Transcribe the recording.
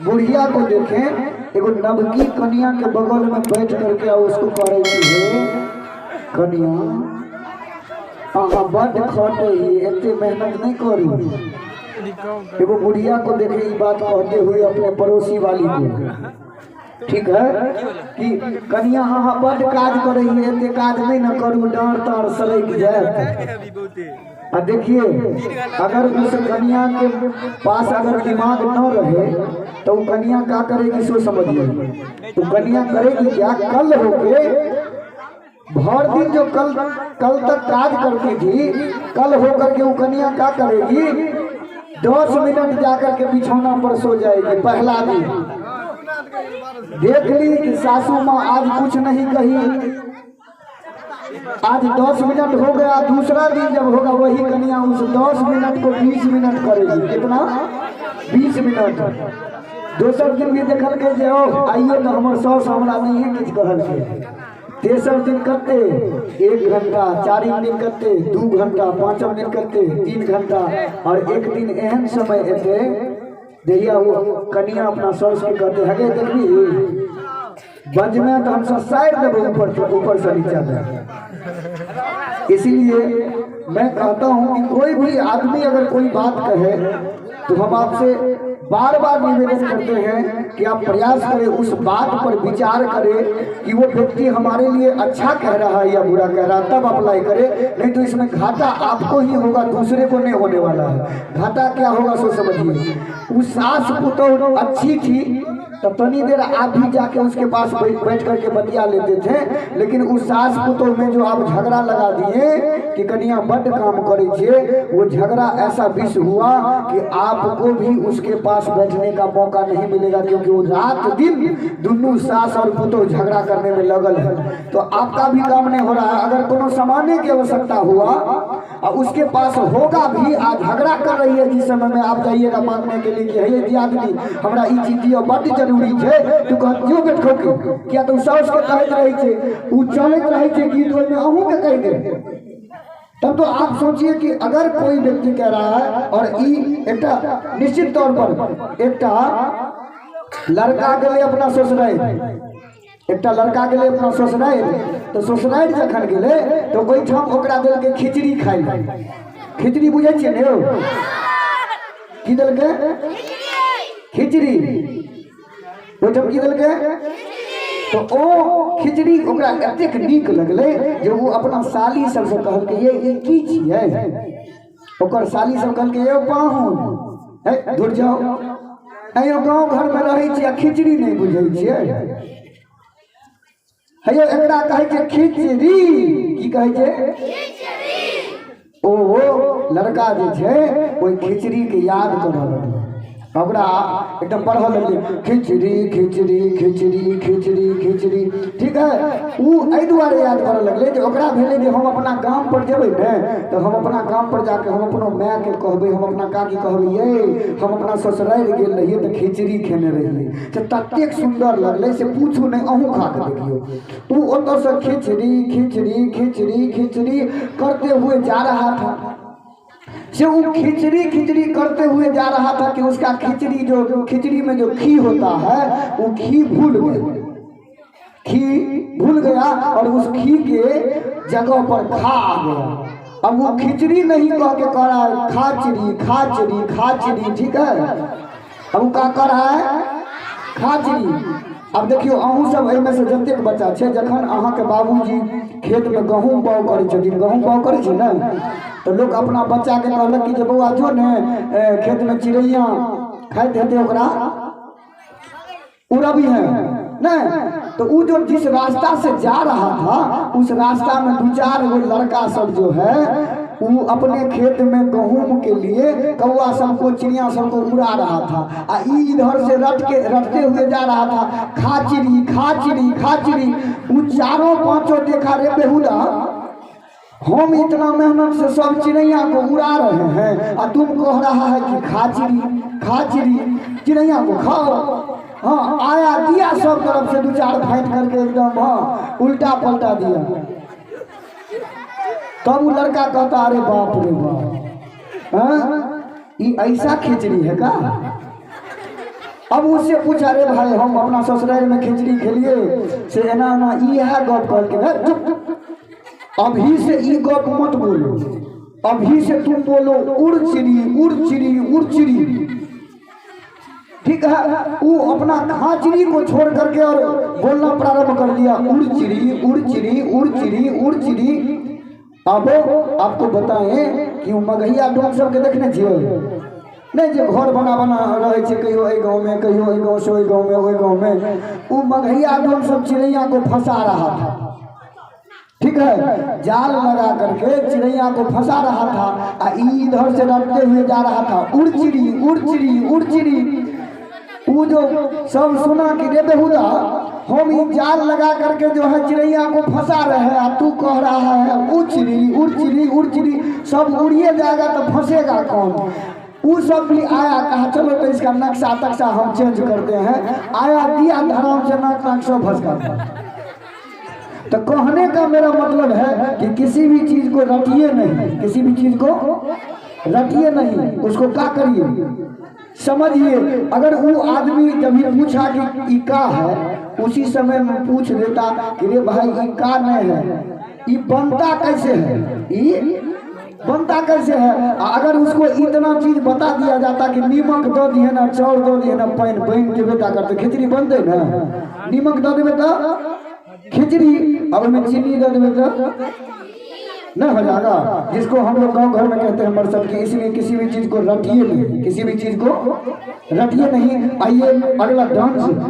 बुढ़िया को देखें, एगो नवकी कनिया के बगल में बैठ करके आ उसको कह रही थी, हे कनिया अहाँ बड्ड खटै ही, एते मेहनत नहीं करू। एगो बुढ़िया को देखे ई बात कहते हुए अपने पड़ोसी वाली को, ठीक है कि कनिया अहाँ बड्ड काज करै ही, एते काज नहीं न करू, डाँड़ ताड़ सड़कि जायत। आ देखिए, अगर उस कन्या के पास अगर दिमाग न रहे तो वो कन्या क्या करेगी सो समझिए। वो कन्या करेगी क्या, कल होके भर दिन जो कल कल तक काज करती थी, कल होकर के वो कन्या क्या करेगी, 10 मिनट जाकर के बिछौना पर सो जाएगी। पहला दिन देख ली कि सासू माँ आज कुछ नहीं कही, आज 10 मिनट हो गया, दूसरा दिन जब होगा वही कन्या उस 10 मिनट को 20 मिनट करेगी। कितना? 20 मिनट। दोसर दिन भी देखल के जे ओ आइयो तो हमर सास हमरा नहीं है किछु कहल के। तेसर दिन कते 1 घंटा, चारिम दिन कते 2 घंटा, पांचम दिन कते 3 घंटा, और एक दिन एहन समय एते जहिया वो कन्या अपना सास के कहते हगे देखबी बजमे तो हम सब साइड देबो ऊपर ऊपर से नीचा तक। इसीलिए मैं कहता हूं कि कोई भी आदमी अगर कोई बात कहे तो हम आपसे बार बार निवेदन करते हैं कि आप प्रयास करें, उस बात पर विचार करें कि वो व्यक्ति हमारे लिए अच्छा कह रहा है या बुरा कह रहा है, तब अप्लाई करें, नहीं तो इसमें घाटा आपको ही होगा, दूसरे को नहीं होने वाला है। घाटा क्या होगा सो समझिए। उस सास पुतोह अच्छी थी तो तनी देर आप भी जाके उसके पास बैठ करके बतिया लेते थे, लेकिन उस सास पुतोह में जो आप झगड़ा लगा दिए कि कनिया बड्ड काम करे छे, वो झगड़ा ऐसा विष हुआ कि आपको भी उसके पास बैठने का मौका नहीं मिलेगा, क्योंकि वो रात दिन दोनों सास और पुतोह झगड़ा करने में लगल है, तो आपका भी काम नहीं हो रहा है। अगर कोनो सामान्य की आवश्यकता हुआ और उसके पास होगा भी, आज झगड़ा कर रही है जिस समय में आप जाइएगा मांगने के लिए कि हे दियादनी हमरा ई चीज दियौ बड्ड जरूरी छै, तो कहत जो बैठो के किया तो साउस के कहैत रहै छै, उ चलैत रहै छै गीत ओहिमे अहूँ के कहि दे। तब तो आप सोचिए कि अगर कोई व्यक्ति कह रहा है, और ई एकटा निश्चित तौर पर एकटा लड़का गेलै अपना ससुरारि, एकटा लड़का गेलै अपना ससुरारि, तऽ ससुरारि जखन गेलै तऽ ओहिठाम ओकरा देलकै खिचड़ी खाइ लए। खिचड़ी बुझै छियै ने यौ? की देलकै? खिचड़ी। ओहिठाम की देलकै? तऽ ओ खिचड़ी ओकरा एतेक नीक लगलै जे ओ अपना साली सबसँ कहलकै, ये ई की छियै? ओकर साली सब कहलकै, यौ पाहुन, हे धुर जाओ, अयो गाँव घरमे रहै छियै आ खिचड़ी नहि बुझै छियै? हे यौ एकरा कहै छै खिचड़ी। की कहै छै? ओ लड़का जे छै ओहि खिचड़ीके याद करऽ लगलै, ओकरा एकदम पढ़ऽ लगलै खिचड़ी खिचड़ी खिचड़ी खिचड़ी खिचड़ी। ठीक है, ओ एहि दुआरे याद करऽ लगलै जे ओकरा भेलै जे हम अपना गाम पर जेबै ने तऽ हम अपना गाम पर जाके हम अपनो मायके कहबै, हम अपना काकी कहबै, ये हम अपना ससुरारि गेल रहियै तऽ खिचड़ी खेने रहियै, से ततेक सुन्दर लगलै से पूछू नहि, अहूँ खा कऽ देखियौ। ओ ओतऽसँ खिचड़ी खिचड़ी खिचड़ी खिचड़ी करते हुए जा रहा था, से वो खिचड़ी खिचड़ी करते हुए जा रहा था कि उसका खिचड़ी जो खिचड़ी में जो घी होता है वो घी भूल गया, घी भूल गया और उस घी के जगह पर खा आ गया। अब वो खिचड़ी नहीं कह के कह रहा है खाचड़ी खाचड़ी खाचड़ी। ठीक है, अब वो क्या कर रहा है? खाचड़ी। अब देखियो अहूँ सब एहिमे से जतेक बच्चा छै, जखन अहाँके बाबूजी खेतमे गहूँम बाउ करै छथिन, गहूँम बाउ करै छै ने, तऽ लोक अपना बच्चाके कहलक कि जे बौआ जो ने खेतमे चिड़ैया खाइत हेतै ओकरा उड़बी है नहीं। तो वो जो जिस रास्ता से जा रहा था उस रास्ता में 2-4 गो लड़का सब जो है वो अपने खेत में गहूम के लिए कौआ सबको चिड़िया सबको उड़ा रहा था, आ ई इधर से रट के रटते हुए जा रहा था खाचड़ी खाचड़ी खाचड़ी। वो चारों पांचों देखा, रे बेहुदा हम इतना मेहनत से सब चिड़ैया को उड़ा रहे हैं और तुम कह रहा है कि खाचड़ी खाचड़ी, चिड़ैया को खाओ। हाँ आया दिया सब तरफ से 2-4 फाइट करके एकदम हाँ उल्टा पलटा दिया। तब वो लड़का कहता, अरे बाप रे बाप, हाँ ये ऐसा खिचड़ी है का? अब उससे पूछा, अरे भाई हम अपना ससुराल में खिचड़ी खेलिए से एना एना इएह गप कहलकै। चुप, अभी से ई गप मत बोलो, अभी से तुम बोलो उड़ चिड़ी उड़ चिड़ी उड़ चिड़ी। ठीक है, वो अपना खाचड़ी को छोड़ करके और बोलना प्रारंभ कर दिया, उड़ चिड़ी उड़ चिड़ी उड़ चिड़ी उड़ चिड़ी। अब आपको बताएं कि मगहिया डोम सबके देखने छियै नहीं, जे घर बना बना रहे छै, कहियो एहि गाँव में, कहियो एहि गाँव से ओहि गाँव में, ओहि गाँव में। वो मगहिया डोम सब चिड़ैया को फंसा रहा था। ठीक है, जाल लगा करके चिड़ैया को फंसा रहा था आ इधर से रटते हुए जा रहा था, उड़ चिड़ी उड़ चिड़ी उड़ चिड़ी। वो जो सब सुना कि रे बेहुदा, हम ये जाल लगा करके जो है चिड़ैया को फंसा रहे हैं, आ तू कह रहा है उड़ चिड़ी उड़ चिड़ी उड़ चिड़ी, सब उड़िए जाएगा तो फंसेगा कौन। वो सब भी आया, कहा चलो तो इसका नक्शा तक्शा हम चेंज करते हैं। आया दिया धराम से नाक नाक सब फंस गया। तो कहने का मेरा मतलब है कि किसी भी चीज को रटिए नहीं, किसी भी चीज को रटिए नहीं, उसको क्या करिए समझिए। अगर वो आदमी जब भी पूछा कि ई का है, उसी समय में पूछ देता कि रे भाई ई का नहीं है, ई बनता कैसे है, ई बनता कैसे है। अगर उसको इतना चीज बता दिया जाता कि नीमक दो दिए ना, चाउर दो दिए ना, पानि बनि जेबे ता करते खिचड़ी बनते ना, नीमक दो देबे तो खिचड़ी, अब में चीनी दो देबे तो नहीं हो जाएगा, जिसको हम लोग गांव घर में कहते हैं मरसद की। इसलिए किसी भी चीज को रटिए नहीं, किसी भी चीज को रटिए नहीं। आइए अगला डांस।